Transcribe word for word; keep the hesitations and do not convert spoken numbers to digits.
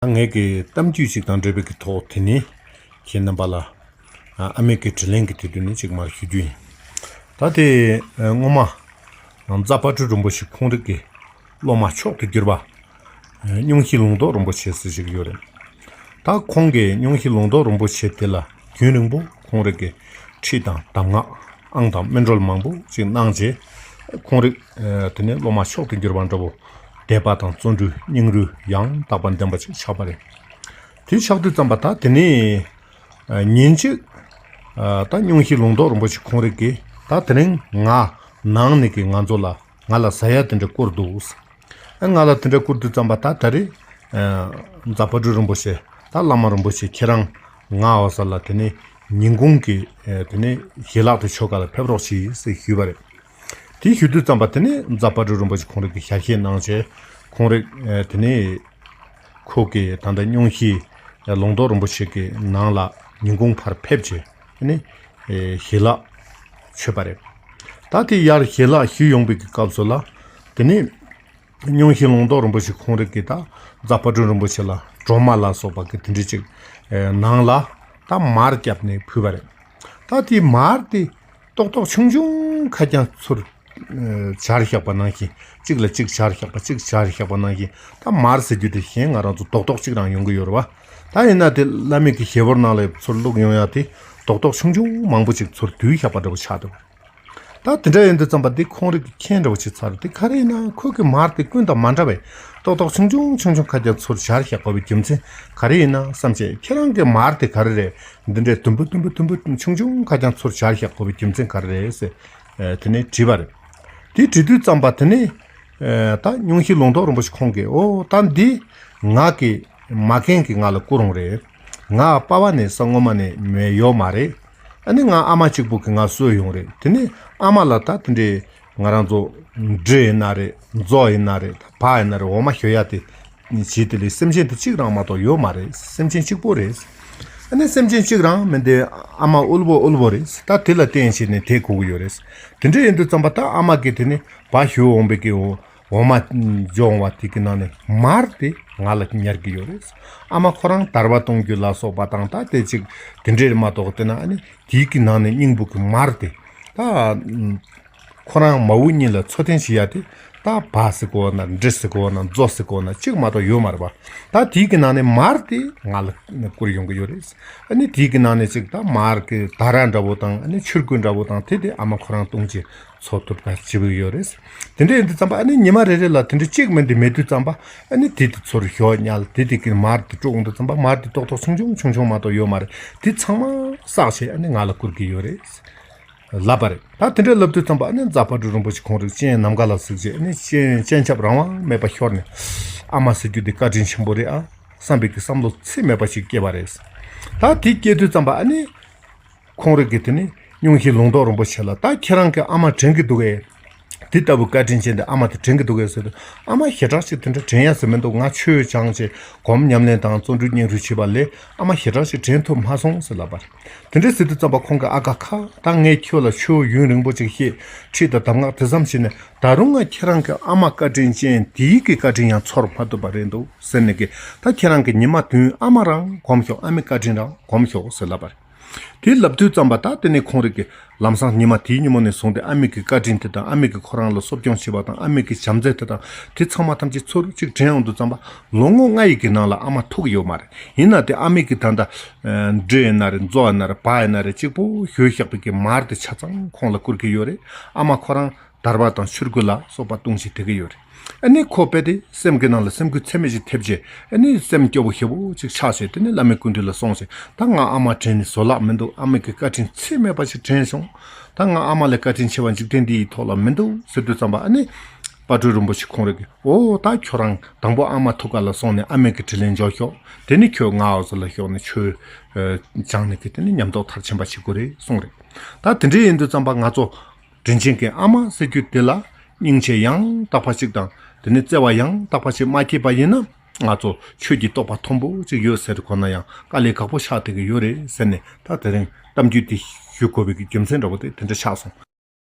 ངའི་གི་གཏམ་རྒྱུད་ཅིག་དང་འབྲེལ་བའི་གི་ཐོག་དེ་ནི་ཁྱེད་རྣམ་པ་ལ་ཨ་མའི་གི་དྲིན་ལན་གི་དུས་དུས་ནི་ཅིག་མར་ཞུ་རྒྱུ་ཡིན། ད་དེ་སྔོན་མ་རྫ་དཔལ་སྤྲུལ་རིན་པོ་ཆེ་ཁོང་རིགས་ཀྱི་སློབ་མ་མཆོག་ཏུ་གྱུར་པ་སྙུང་གཞི་ལུང་རྟོགས་རིན་པོ་ཆེ་ཟེར་ཞིག་ཡོད་རེད། ད་ཁོང་གིས་སྙུང་གཞི་ལུང་རྟོགས་རིན་པོ་ཆེ་དེ་ལ་རྒྱུན་རིང་པོ་ཁོང་རིགས་ཀྱི་ཁྲིད་དང་གདམས་ངག་ཨང་དང་སྨིན་གྲོལ་མང་པོ་ཅིག་གནང་རྗེས་ཁོང་རིགས་དེ་ནས་སློབ་མ་མཆོག་ཏུ་གྱུར་པ་འདྲ་བོ་དད་པ་དང་བརྩོན་འགྲུས་སྙིང་རུས་ཡང་དག་པར་ལྡན་པ་ཅིག་ཆགས་པ་རེད། དེ་ཆགས་དུས་ཙམ་པ་ད་དེ་ནས་ཉིན་གཅིག་ད་སྙུང་གཞི་ལུང་རྟོགས་རིན་པོ་ཆེ་ཁོང་རིགས་ཀྱིས་ད་དེ་རིང་ང་ནང་ནས་ཀྱི་ང་ཚོ་ལ་ང་ལ་ཟ་ཡ་དེ་འདྲ་བསྐུར་འདུག་ཨ་ང་ལ་དེ་འདྲ་བསྐུར་དུས་ཙམ་པ་ད་ད་རེས་རྫ་དཔལ་སྤྲུལ་རིན་པོ་ཆེ་ད་བླ་མ་རིན་པོ་ཆེ་ཁྱེད་རང་ང་འོ་ས་ལ་དེ་ནས་ཉིན་གུང་གི་དེ་ནས་ཞལ་ལག་དེ་མཆོད་ག་ལ་ཕེབས་རོགས་གྱིས་ཟེར་ཞུས་པ་རེད། དེ་ཞུ་དུས་ཙམ་པ་དེ་ནས་རྫ་དཔལ་སྤྲུལ་རིན་པོ་ཆེ་ཁོང་རིགས་ཀྱི་ཞལ་བཞེས་གནང་བྱས་ཁོང་རིགས་དེ་ནས་ཁོ་གི་ད་ལྟ་སྙུང་གཞི་ལུང་རྟོགས་རིན་པོ་ཆེ་གི་ནང་ལ་ཉིན་གུང་ཕར་ཕེབས་བྱས་དེ་ནས་ཞལ་ལག་མཆོད་པ་རེད། ད་དེ་ཡར་ཞལ་ལག་ཞུས་ཡོང་བའི་གི་སྐབས་སུ་ལ་དེ་ནས་སྙུང་གཞི་ལུང་རྟོགས་རིན་པོ་ཆེ་ཁོང་རིགས་ཀྱིས་ད་རྫ་དཔལ་སྤྲུལ་རིན་པོ་ཆེ་ལ་སྒྲོལ་མ་ལ་སོགས་པ་གི་དེ་འདྲ་ཅིག་ནང་ལ་ད་མར་བརྒྱབ་ནས་ཕུལ་བ་རེད། ད་དེ་མར་དེ་ཏོག་ཏོག་ཆུང་ཆུང་ཁ་རྐྱང་ཚུར་སྦྱར་བཞག་པ་ནང་བཞིན་གཅིག་ལ་གཅིག་སྦྱར་བཞག་པ་གཅིག་སྦྱར་བཞག་པ་ནང་བཞིན་ད་མར་ཟེར་རྒྱུ་དེ་གཞན་ང་རང་ཚོ་རྡོག་རྡོག་གཅིག་རང་ཡོང་གི་ཡོད་རེད་བ། ད་ཡིན་ན་དེ་བླ་མའི་གི་ཞལ་བོར་ནང་ལ་ཚུར་བླུགས་ཡོང་ཡ་དེ་རྡོག་རྡོག་ཆུང་ཆུང་མང་པོ་ཅིག་ཚུར་བསྡུས་བཞག་པ་འདྲ་བོ་ཆགས་འདུག་ད་དེ་འདྲ་ཡིན་དུས་ཙམ་པ་འདི་ཁོང་རིགས་ཀྱི་མཁྱེན་འདྲ་བོ་ཅིག་ཚར། དེ་ག་རེ་ཡིན་ན་ཁོ་གི་མར་དེ་ཀུན་དང་མ་འདྲ་བས་ཏོག་ཏོག་ཆུང་ཆུང་ཆུང་ཆུང་ཁ་རྐྱང་ཚུར་སྦྱར་བཞག་དགོས་པའི་རྒྱུ་མཚན་ག་རེ་ཡིན་ན་བསམ་བྱས་ཁྱེད་རང་གི་མར་དེ་ག་རེ་རེད། འདི་འདྲའི་དུམ་བུ་དུམ་བུ་དུམ་བུ་ཆུང་ཆུང་ཁ་རྐྱང་ཚུར་སྦྱར་བཞག་དགོས་པའི་རྒྱུ་མཚན་ག་རེ་རེད་ཟེར་དེ་ནས་དྲིས་པ་རེད། དེ་དྲིས་དུས་ཙམ་པ་དེ་ནས་ད་སྙུང་གཞི་ལུང་རྟོགས་རིན་པོ་ཆེ་ཁོང་གིས་ཨོ་ད་འདི་ང་གི་མ་རྒན་གྱིས་ང་ལ་བསྐུར་འོང་རེད། ང་པ་ཕ་ནས་ས་སྔོན་མ་ནས་མེད་ཡོད་མ་རེད། ཨ་ནི་ང་ཨ་མ་གཅིག་པུ་གིས་ང་གསོས་ཡོང་རེད། དེ་ནས་ཨ་མ་ལ་ད་དེ་འདྲའི་ང་རང་ཚོ་འབྲི་ཡིན་ན་རེད། མཛོ་ཡིན་ན་རེད། བག་ཡིན་ན་རེད། འོ་མ་ཞོ་ཡ་དེ་བྱེད་དེ་ལས་སེམས་ཅན་དེ་གཅིག་རང་མ་གཏོགས་ཡོད་མ་རེད། སེམས་ཅན་གཅིག་པོ་རེད། ཨ་ནི་སེམས་ཅན་གཅིག་རང་མིན་ཏེ་ཨ་མ་དབུལ་པོ་དབུལ་པོ་རེད། ད་དེ་ལ་བརྟེན་བྱས་ནས་དེ་དགོས་ཀྱི་ཡོད་རེད། དེ་འདྲ་ཡིན་དུས་ཙམ་པ་ད་ཨ་མ་གིས་དེ་ནས་བག་ཞོ་འོང་བའི་གི་འོ་འོ་མ་འཇོ་འོང་བ་དེ་གི་ནང་ནས་མར་དེ་ང་ལ་ཉར་གི་ཡོད་རེད། ཨ་མ་ཁོ་རང་དར་བ་གཏོང་རྒྱུ་ལ་སོགས་པ་དང་ད་དེ་ཅིག་དེ་འདྲས་མ་གཏོགས་དེ་ན་ཨ་ནི་དེའི་གི་ནང་ནས་སྙིང་པོ་གི་མར་དེ་ད་ཁོ་རང་མ་བུ་གཉིས་ལ་འཚོ་རྟེན་བྱེད་ཡ་དེ་ད་བག་ཟེར་གོ་ན་འབྲི་ཟེར་གོ་ན་མཛོ་ཟེར་གོ་ན་གཅིག་མ་གཏོགས་ཡོད་མ་རེད་པ། ད་དེའི་གི་ནང་ནས་མར་དེ་ང་ལ་བསྐུར་ཡོང་གི་ཡོད་རེད། ཨ་ནི་དེའི་གི་ནང་ནས་ཅིག་ད་མར་གི་ད་ར་འདྲ་བོ་དང་ཨ་ནི་ཆུར་ཁོལ་འདྲ་བོ་དང་དེ་དེ་ཨ་མ་ཁོ་རང་བཏུང་བྱས་འཚོ་ཐུབ་པ་བྱེད་ཀྱི་ཡོད་རེད། དེ་འདྲ་ཡིན་དུས་ཙམ་པ་ཨ་ནི་ཉི་མ་རེ་རེ་ལ་དེ་འདྲ་གཅིག་མིན་དེ་མེད་དུས་ཙམ་པ་ཨ་ནི་དེ་དེ་ཚུར་ཞོག་ཉལ་དེ་དེ་གི་མར་དེ་དཀྲོག་འོང་དུས་ཙམ་པ་མར་དེ་ཏོག་ཏོག་ཆུང་ཆུང་ཆུང་ཆུང་མ་གཏོགས་ཡོད་མ་རེད། དེ་ཚང་མ་བསགས་བྱས་ཨ་ནི་ང་ལ་བསྐུར་གྱི་ཡོད་རེད། ལབ་པ་རེད། ད་དེ་འདྲ་ལབ་དུས་ཙམ་པ་ཨ་ནི་རྫ་དཔལ་སྤྲུལ་རིན་པོ་ཆེ་ཁོང་རིགས་སྤྱན་ནམ་མཁའ་ལ་གཟིགས་བྱས་ཨ་ནི་སྤྱན་སྤྱན་ཆབ་རང་དབང་མེད་པ་ཤོར་ནས་ཨ་མ་ཟེར་རྒྱུ་དེ་བཀའ་དྲིན་ཆེན་པོ་རེད་ཨ་བསམ་པའི་གི་བསམ་བློ་ཚད་མེད་པ་ཞིག་སྐྱེས་པ་རེད། ད་དེ་སྐྱེས་དུས་ཙམ་པ་ཨ་ནི། ཁོང་རང་གིས་དེ་ནི་སྙུང་གཞི་ལུང་རྟོགས་རིན་པོ་ཆེ་ལ་ད་ཁྱེད་རང་གི་ཨ་མ་དྲན་གྱི་འདུག་གས། དེ་ལྟ་བུ་བཀའ་དྲིན་ཅན་དེ་ཨ་མ་དེ་དྲན་གྱི་འདུག་གས་ཟེར་དུས་ཨ་མ་ཞེ་དྲག་ཅིག་དེ་འདྲ་དྲན་ཡ་ཟེར་མི་འདུག་ང་ཆོས་སྦྱངས་བྱས་སྒོམ་ཉམས་ལེན་དང་བརྩོན་འགྲུས་སྙིང་རུས་བྱས་པ་ལས་ཨ་མ་ཞེ་དྲག་ཅིག་དྲན་ཐུབ་མ་སོང་ཟེར་ལབ་པ་རེད། དེ་འདྲ་ཟེར་དུས་ཙམ་པ་ཁོང་གིས་ཨ་ཁ་ཁ་ད་ངས་ཁྱོད་ལ་ཆོས་ཡུན་རིང་པོ་ཅིག་བཤད་ཁྲིད་དང་གདམས་ངག་དེ་ཙམ་བྱས་ནས་ད་རུང་ང་ཁྱེད་རང་གི་ཨ་མ་བཀའ་དྲིན་ཅན་དེའི་གི་བཀའ་དྲིན་ཡང་ཚོར་མ་ཐུབ་པ་རེད་འདུག་ཟེར་ནས་གི་ད་ཁྱེད་རང་གི་ཉི་མ་བདུན་ཨ་མ་རང་སྒོམ་ཤོག་ཨ་མའི་བཀའ་དྲིན་རང་སྒོམ་ཤོག་ཟེར་ལབ་པ་རེད། དེ་ལབ་དུས་ཙམ་པ་ད་དེ་ནས་ཁོང་རང་གིས་ལམ་སང་ཉི་མ་དེའི་ཉིན་མོ་ནས་བཟུང་སྟེ་ཨ་མའི་གི་བཀའ་དྲིན་དེ་དང་ཨ་མའི་གི་ཁོ་རང་ལ་གསོ་སྐྱོང་བྱས་པ་དང་ཨ་མའི་གི་བྱམས་བརྩེ་དེ་དང་དེ་ཚང་མ་ཐམས་ཅད་ཚུར་གཅིག་དྲན་ཡོང་དུས་ཙམ་པ་ལོ་ངོ་ལྔ་ཡི་གི་ནང་ལ་ཨ་མ་ཐུག་ཡོད་མ་རེད། ཡིན་ན་དེ་ཨ་མའི་གི་ད་ལྟ་འབྲི་ཡིན་ན་རེད་མཛོ་ཡིན་ན་རེད་བག་ཡིན་ན་རེད་གཅིག་པོ་ཞོས་བཞག་པའི་གི་མར་དེ་ཆ་ཚང་ཁོང་ལ་བསྐུར་གི་ཡོད་རེད། ཨ་མ་ཁོ་རང་དར་བ་དང་ཆུར་ཁོལ་ལ་སོགས་པ་བཏུང་བྱས་བསྡད་ཀྱི་ཡོད་རེད། ཨ་ནི་ཁོ་དཔེ་དེ་སེམས་ཀྱི་ནང་ལ་སེམས་འགུལ་ཚད་མེད་ཅིག་ཐེབས་རྗེས་ཨ་ནི་སེམས་སྐྱོ་བོ་ཞེ་བོ་ཅིག་ཆགས་བྱས་དེ་ནི་བླ་མའི་སྐུ་མདུན་ལ་སོང་བྱས་ད་ང་ཨ་མ་དྲན་ནས་བཟོད་གླགས་མི་འདུག་ཨ་མའི་གི་བཀའ་དྲིན་ཚད་མེད་པ་ཞིག་དྲན་བྱུང་། ད་ང་ཨ་མ་ལས་བཀའ་དྲིན་ཆེ་བ་འཇིག་རྟེན་འདི་ཡི་ཐོག་ལ་མི་འདུག་ཟེར་དུས་ཙམ་པ་ཨ་ནི་དཔལ་སྤྲུལ་རིན་པོ་ཆེ་ཁོང་རང་གིས་ཨོ་ད་ཁྱོད་རང་དང་པོ་ཨ་མ་ཐུག་ག་ལ་སོང་ནས་ཨ་མའི་གི་དྲིན་ལན་འཇལ་ཤོག་དེ་ནི་ཁྱོད་ང་འོ་ཟེར་ལ་ཤོག་ནས་ཆོས་སྦྱངས་ནས་གི་དེ་ནི་ཉམས་རྟོགས་མཐར་ཕྱིན་པ་བྱེད་དགོས་རེད་གསུངས་རེད། ད་དེ་འདྲ་ཡིན་དུས་ཙམ་པ་ང་ཚོ། དྲིན་ཅན་གྱི་ཨ་མ་ཟེར་རྒྱུ་དེ་ལ་སྙིང་རྗེ་ཡང་དག་པ་ཅིག་དང་དེ་ནས་བརྩེ་བ་ཡང་དག་པ་ཅིག་མ་སྐྱེས་པ་ཡིན་ན་ང་ཚོ་ཆོས་ཀྱི་རྟོགས་པ་མཐོན་པོ་ཅིག་ཡོད་ཟེར་གོ་ན་ཡང་དཀའ་ལས་ཁག་པོ་ཆགས་བསྡད་ཀྱི་ཡོད་རེད་ཟེར་ནས་ད་དེ་རིང་གཏམ་རྒྱུད་དེ་ཞུ་དགོས་པའི་གི་རྒྱུ་མཚན་འདྲ་བོ་དེ་དེ་འདྲ་ཆགས་སོང་།